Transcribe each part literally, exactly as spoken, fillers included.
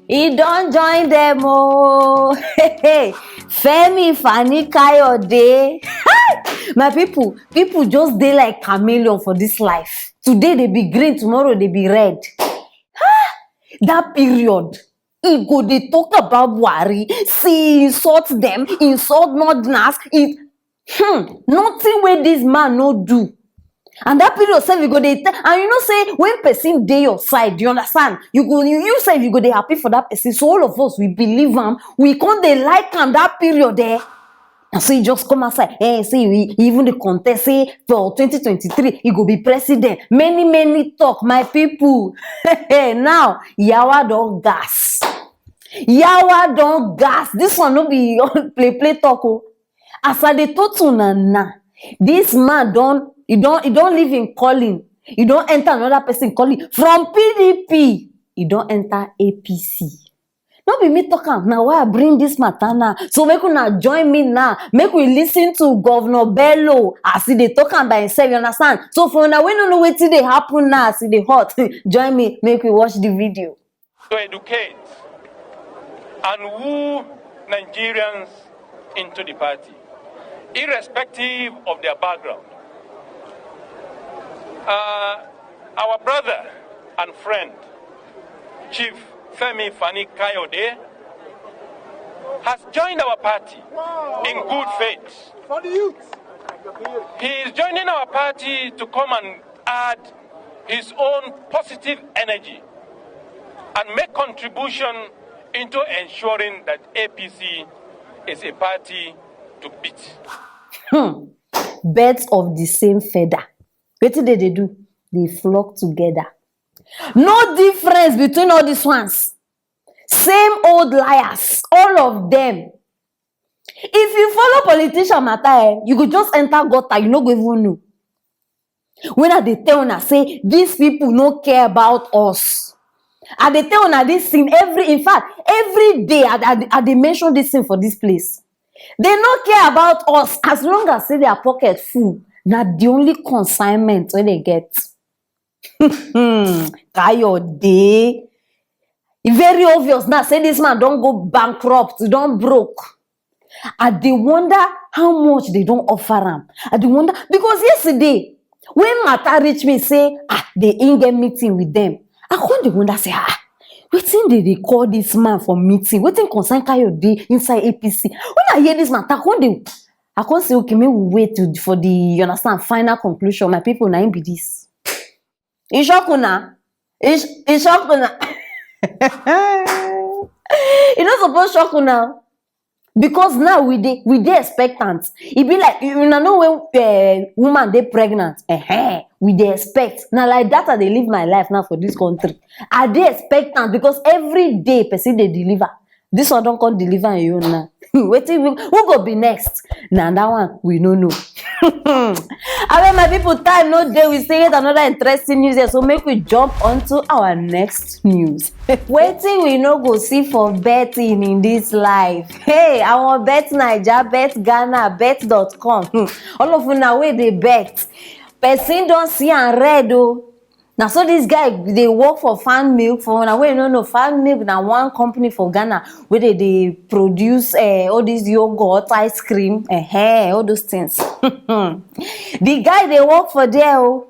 E don join dem o. Femi Fani Kayode. My people, people just dey like chameleon for this life. Today they be green, tomorrow they be red. That period, e go dey talk about Buhari, see, insult them, insult northerners, e, hmm, nothing wey this man no do. And that period sef, you go dey tell, and you know say when person dey your side, you understand, you go, you, you sef, you go dey happy for that person. So all of us, we believe am, we come dey like am that period, eh. And so he just come outside, eh, say he, he even dey contest, say for twenty twenty-three, he go be president. Many, many talk, my people. Now, yawa don gas. Yawa don gas. This one no be play, play talk o. As I dey talk to una now, this man don, he don, he don leave him calling. He don enter another person calling. From P D P, he don enter A P C. No be me talk am, na why I bring this matter now. So make una join me now. Make we listen to Governor Bello as he dey talk am by himself, you understand? So for una wey no know wetin dey happen now as e dey hot, join me, make we watch the video. To educate and woo Nigerians into the party, irrespective of their background. Uh, our brother and friend, Chief Femi Fani Kayode, has joined our party in good faith. For the youth. He is joining our party to come and add his own positive energy and make contribution into ensuring that A P C is a party to beat. Hmm. Birds of the same feather. Wetin dey dey do? They flock together. No difference between all these ones. Same old liars, all of them. If you follow politician matter, eh, you go just enter gutter, you no go even know. When I dey tell una say these people no care about us, I dey tell una this thing every, in fact, every day I, I, I dey mention this thing for this place. They no care about us as long as say their pocket full. Na the only consignment wey they get. Kayode. E very obvious now say this man don go bankrupt, don broke. I dey wonder how much they don offer am. I dey wonder because yesterday when matter reach me say, ah, they in get meeting with them, I come dey wonder say, ah, wetin they dey call this man for meeting? Wetin concern Kayode inside A P C? When I hear this matter, I come dey, I come say, okay, make we wait to, for the, you understand, final conclusion. My people, na him be this. E shock una? E sh-, e shock una? E no suppose shock una. Because now we dey, we dey expectant. E be like, you, una know when, eh, woman dey pregnant, eh, we dey expect. Na like that I dey live my life now for this country. I dey expectant because every day person dey deliver. This one don come deliver im own now. Wetin we, who go be next? Na that one we no know. Abeg, my people, time no dey. We still get another interesting news here, so make we jump onto our next news. Wetin we no go see for betting in this life? Hey, our Bet Naija, Bet Ghana, Bet dot com. Hmm. All of una wey dey bet, person don see am red o. Na so this guy dey work for Fan Milk. For una wey no know, Fan Milk na one company for Ghana wey dey dey produce, eh, all this yogurt, ice cream, eh, all those things. The guy dey work for there o.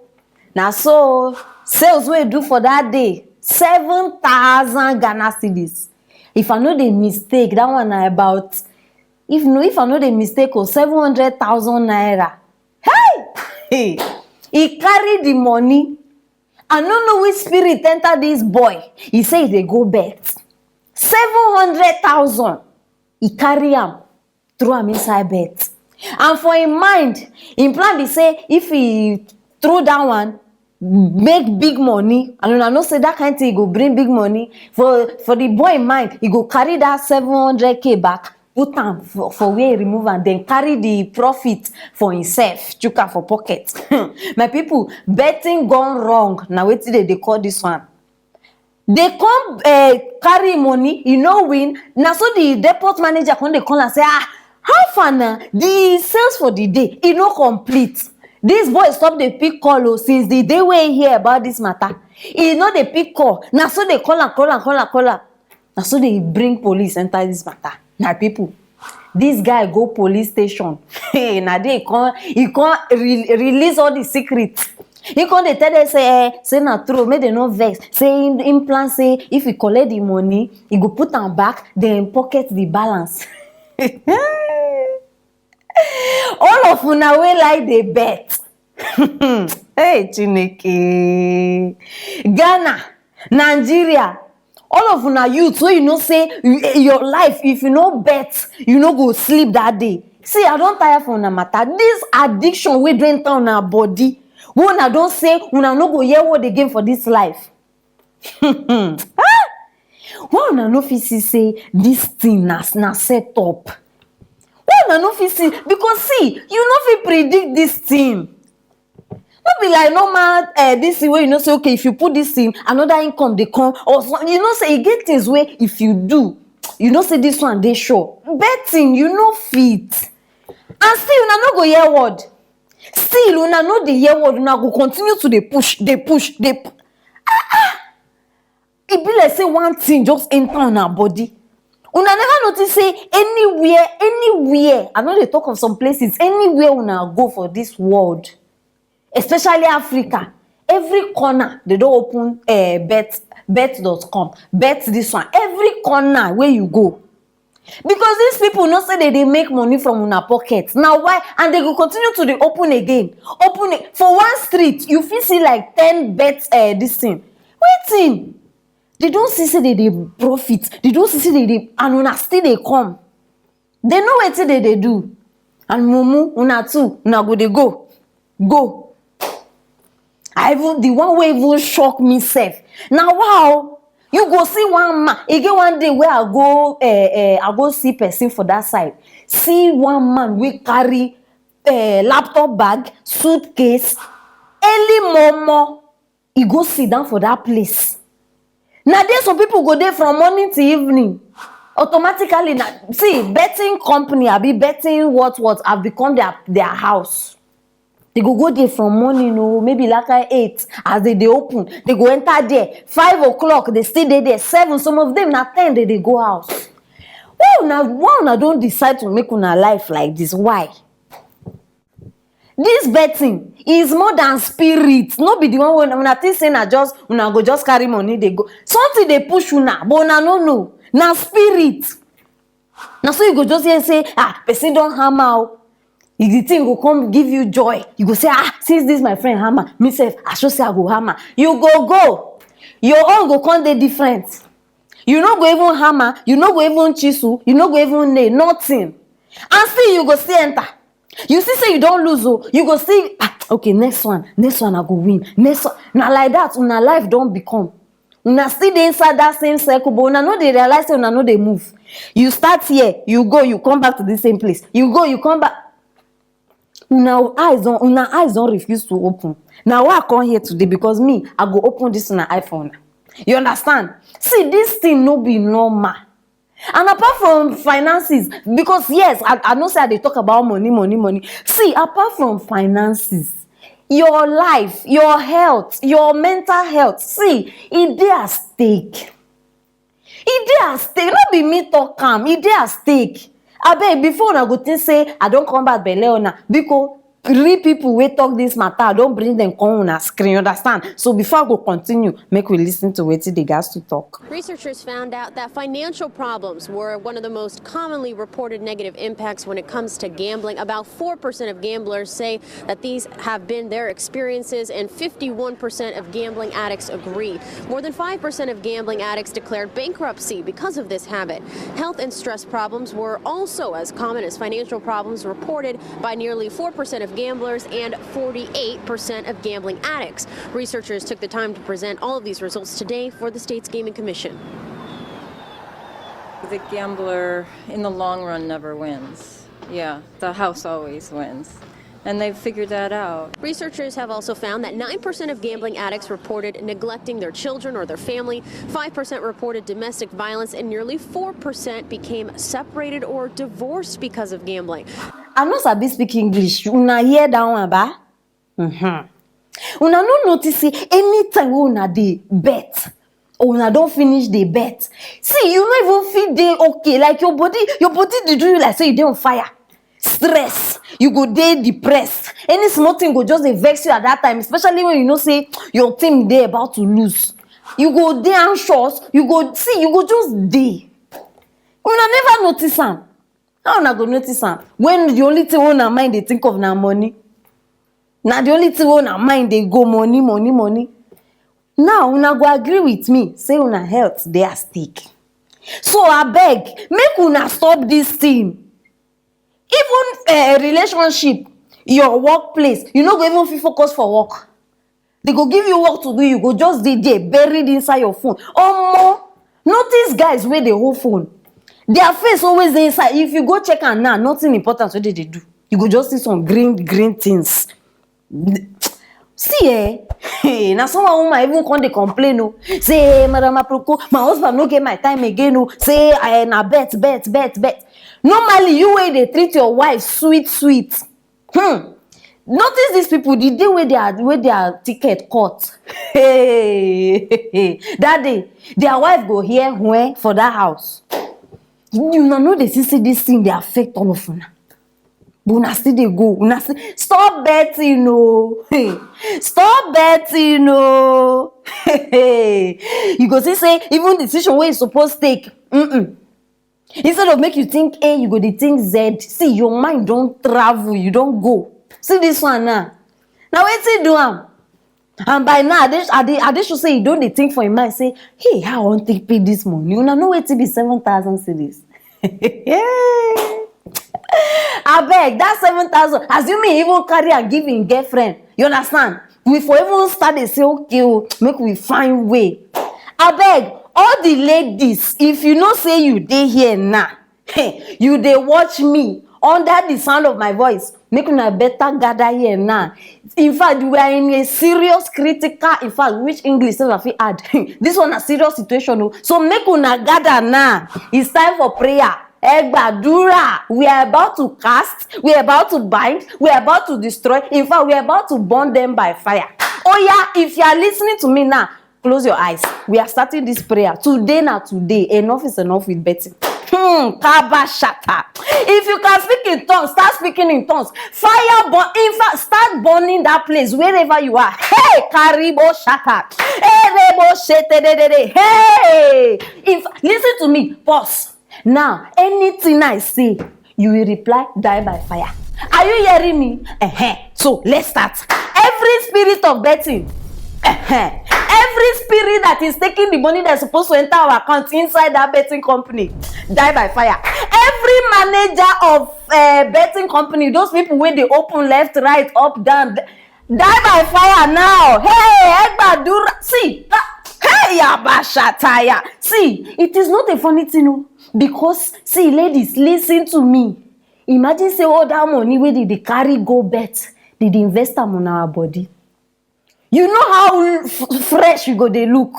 Na so sales wey do for that day, seven thousand Ghana cedis. If I no dey mistake, that one na about, if no, if I no dey mistake o, seven hundred thousand naira. Hey! He carry the money. I no know which spirit enter this boy. He say he dey go bet. Seven hundred thousand. He carry am, throw am inside bet. And for him mind, him plan be say if he throw that one, make big money. And una know say that kind thing go bring big money. For, for the boy mind, he go carry that seven hundred K back, put am for, for where he remove am, then carry the profit for himself, chook am for pocket. My people, betting gone wrong. Na wetin they dey call this one. They come, eh, carry money, you no win. Na so the depot manager come dey call am say, ah, how far na? The sales for the day, e no complete. This boy stop dey pick call o since the day wey he hear about this matter. E no dey pick call. Na so they call am, call am, call am, call am. Na so they bring police enter this matter. Na people, this guy go police station. Hey, na there he come, he come re release all the secrets. He come dey tell them say, eh, say na true, make dem no vex. Say him, him plan say if he collect the money, he go put am back, then pocket the balance. All of una wey like dey bet. Hey, Chineke. Ghana, Nigeria, all of una youth wey you know say you, your life, if you no bet, you no go sleep that day. See, I don tire for una matter. This addiction wey don enter una body, wey una don say una no go hear word again for this life. Ah! Why una no fit see say this thing na, na set up? Why una no fit see? Because see, you no fit predict this thing. No be like normal, eh, this thing wey you know say, okay, if you put this thing, another income dey come, or some, you know say e get things wey if you do, you know say this one dey sure. Betting, you no fit. And still, una no go hear word. Still, una no dey hear word, una go continue to dey push, dey push, dey pu- E be like say one thing just enter una body. Una never notice say anywhere, anywhere, I no dey talk of some places, anywhere una go for this world, especially Africa, every corner they don open, eh, bet, bet dot com, bet this one. Every corner where you go, because these people know say they dey make money from una pocket. Na why, and they go continue to dey open again. Open it. For one street, you fit see like ten bet, eh, this thing. Wetin? They don see say they dey profit. They don see say they dey, and una still dey come. They know wetin they dey do. And mumu, una too, una go dey go. Go. I even, the one wey even shock me sef. Na wow. You go see one man. E get one day wey I go, eh, eh, I go see person for that side. See one man wey carry, eh, laptop bag, suitcase, early momo. E go sit down for that place. Na there some people go dey from morning till evening. Automatically, na, see, betting company, abi betting what, what, have become their, their house. They go go there from morning, oh, maybe like at eight, as they dey open, they go enter there. Five o'clock, they still dey there. Seven, some of them na ten, they dey go house. Why una, why una don decide to make una life like this? Why? This betting is more than spirit. No be the one wey una think say na just, una go just carry money dey go. Something dey push una, but una no know. Na spirit. Na so you go just hear say, ah, person don hammer o. If the thing go come give you joy, you go say, ah, since this my friend hammer, me sef, I sure say I go hammer. You go go. Your own go come dey different. You no go even hammer, you no go even chisel, you no go even nail, nothing. And still you go still enter. You see say you don lose o, you go still, ah, okay, next one, next one I go win. Next one. Na like that una life don become. Una still dey inside that same circle, but una no dey realize say una no dey move. You start here, you go, you come back to the same place. You go, you come back. Una eyes don, una eyes don refuse to open. Na why I come here today, because me, I go open this una eye for una. You understand? See, this thing no be normal. And apart from finances, because yes, I, I know say I dey talk about money, money, money. See, apart from finances, your life, your health, your mental health, see, e dey at stake. E dey at stake. No be me talk am, e dey at stake. Abeg, before una go think say I don come back belle una, biko, real people wey talk this matter, I don bring them come una screen, you understand? So before I go continue, make we listen to wetin they gas to talk. Researchers found out that financial problems were one of the most commonly reported negative impacts when it comes to gambling. About four percent of gamblers say that these have been their experiences, and fifty-one percent of gambling addicts agree. More than five percent of gambling addicts declared bankruptcy because of this habit. Health and stress problems were also as common as financial problems, reported by nearly four percent of gamblers and forty-eight percent of gambling addicts. Researchers took the time to present all of these results today for the state's Gaming Commission. The gambler in the long run never wins. Yeah, the house always wins. And they've figured that out. Researchers have also found that nine percent of gambling addicts reported neglecting their children or their family, five percent reported domestic violence, and nearly four percent became separated or divorced because of gambling. I no sabi speak English. Una hear that one, ba? Mm-hmm. Una no notice say anytime wey una dey bet, Una don finish dey bet. See, you no even fit dey okay. Like, your body, your body dey do you like say you dey on fire. Stress, you go dey depressed. Any small thing go just dey vex you at that time, especially when you know say your team dey about to lose. You go dey anxious. You go see, you go just dey. Una never notice am. How una go notice am when the only thing wey una mind dey think of na money? Na the only thing wey una mind dey go, money, money, money. Now una go agree with me say una health dey at stake. So abeg, make una stop this thing. Even uh, relationship, your workplace, you no go even fit focus for work. They go give you work to do, you go just dey there buried inside your phone. Omo, notice guys wey dey hold phone. Their face always dey inside. If you go check am now, nothing important wey dey dey do. You go just see some green green things. See eh, hey, na someone woman even come dey complain o. Say, "Madam Aproko, my husband no get my time again o." Say, "Eh, na bet, bet, bet, bet." Normally, you wey dey treat your wife sweet, sweet. Hmm. Notice these people, the day wey their wey their ticket cut. Hey, that day, their wife go hear when for that house. You una no dey see say this thing dey affect all of una. But una still dey go. Una still stop betting o. Hey, stop betting o. Hey, you go see say even decision wey you suppose take, mm-mm. Instead of make you think A, you go dey think Z. See, your mind don travel, you don go. See this one now. Na wetin do am? And by now, I dey, I dey, I dey sure say you don dey think for your mind say, "Hey, how I wan take pay this money?" Una know wetin be seven thousand cedis? Abeg, that seven thousand, assuming he even carry am give him girlfriend, you understand? We for even start dey say, "Okay o, make we find way." Abeg, all the ladies, if you know say you dey here now, hey, you dey watch me under the sound of my voice, make una better gather here now. In fact, we are in a serious critical, in fact, which English sef I fit add? This one na serious situation o. So make una gather now. It's time for prayer. Ẹ gbàdúrà. We are about to cast, we are about to bind, we are about to destroy. In fact, we are about to burn them by fire. Oya, if you are listening to me now, close your eyes. We are starting this prayer. Today na today. Enough is enough with betting. Hmm, kaba shata. If you can speak in tongues, start speaking in tongues. Fire burn. In fact, start burning that place wherever you are. Hey, karibo shata. Erebo shete de de de. Hey. If listen to me, pause. Now, anything I say, you will reply, "Die by fire." Are you hearing me? Uh-huh. So let's start. Every spirit of betting, uh-huh, every spirit that is taking the money that's supposed to enter our account inside that betting company, die by fire. Every manager of uh, betting company, those people where they open left, right, up, down, die by fire now. Hey, ẹ gbàdúrà. See, hey, yabashataya. See, it is not a funny thing, no. Because, see, ladies, listen to me. Imagine say all that money where they, they carry go bet, they, they invest am on our body. You know how f- fresh you go they look.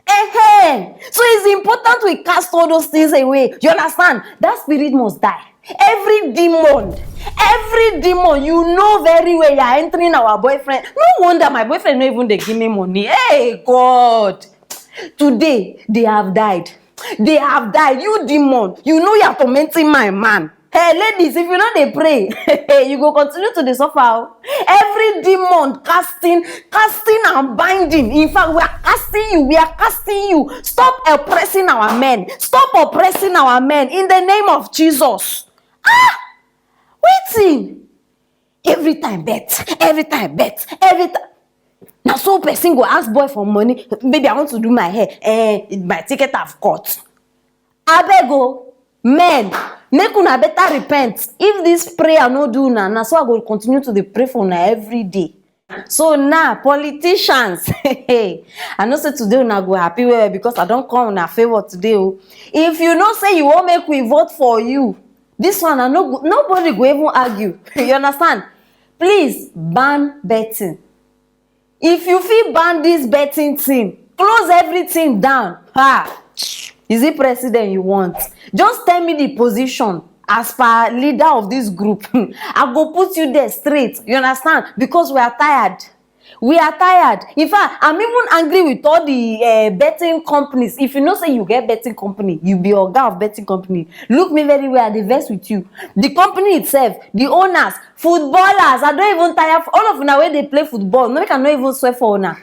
Eh, so it's important we cast all those things away. You understand? That spirit must die. Every demon, every demon, you know very well you are entering our boyfriend. No wonder my boyfriend no even dey give me money. Hey, God. Today, they have died. They have died. You demon, you know you are tormenting my man. Hey, ladies, if you no dey pray, you go continue to dey suffer o. Every demon casting, casting and binding. In fact, we are casting you. We are casting you. Stop oppressing our men. Stop oppressing our men in the name of Jesus. Ah, wetin? Every time bet, every time bet, every time. Na so person go ask boy for money, "Baby, I want to do my hair. Eh, my ticket have cut." Abeg o, men, make una better repent. If this prayer no do una, na so I go continue to dey pray for una every day. So now, politicians, I know say today una go happy well well because I don come una favour today o. If you know say you wan make we vote for you, this one, I no go, nobody go even argue. You understand? Please ban betting. If you fit ban this betting thing, close everything down. Ha! Is it president you want? Just tell me the position as per leader of this group. I go put you there straight. You understand? Because we are tired. We are tired. In fact, I'm even angry with all the uh, betting companies. If you know say you get betting company, you be oga of betting company. Look me very well, I dey vex with you. The company itself, the owners, footballers, I don't even tire. All of una wey dey play football, no make I no even swear for una.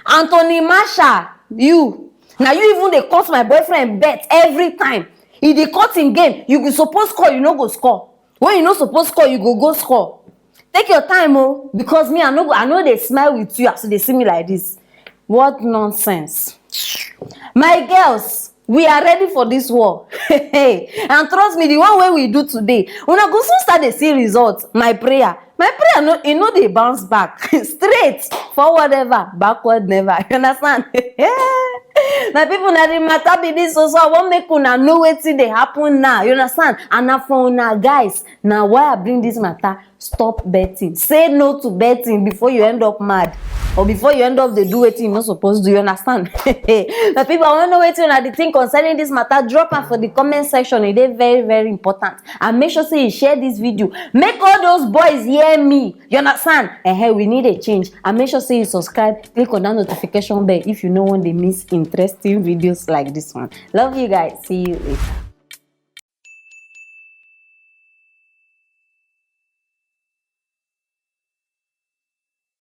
Anthony Marshall, you. Now you even dey cut my boyfriend bet every time. He dey cut him game. You go suppose score, you no go score. When you no suppose score, you go go score. Take your time, oh, because me, I no go, I know they smile with you as they see me like this. What nonsense. My girls, we are ready for this war. And trust me, the one way we do today, una go soon start dey see results. My prayer, my prayer no, e no dey bounce back. Straight forward ever, backward never. You understand? My people, na the matter be this. So, so I wan make una know wetin dey happen now. You understand? And na for una guys, na why I bring this matter. Stop betting. Say no to betting before you end up mad, or before you end up dey do wetin you no suppose do. You understand? My people, I wan know wetin una dey think concerning this matter. Drop am for the comment section. E dey very, very important. And make sure say you share this video. Make all those boys hear me. You understand? Eh, we need a change. And make sure say you subscribe. Click on that notification bell if you no wan dey miss interesting videos like this one. Love you guys. See you later.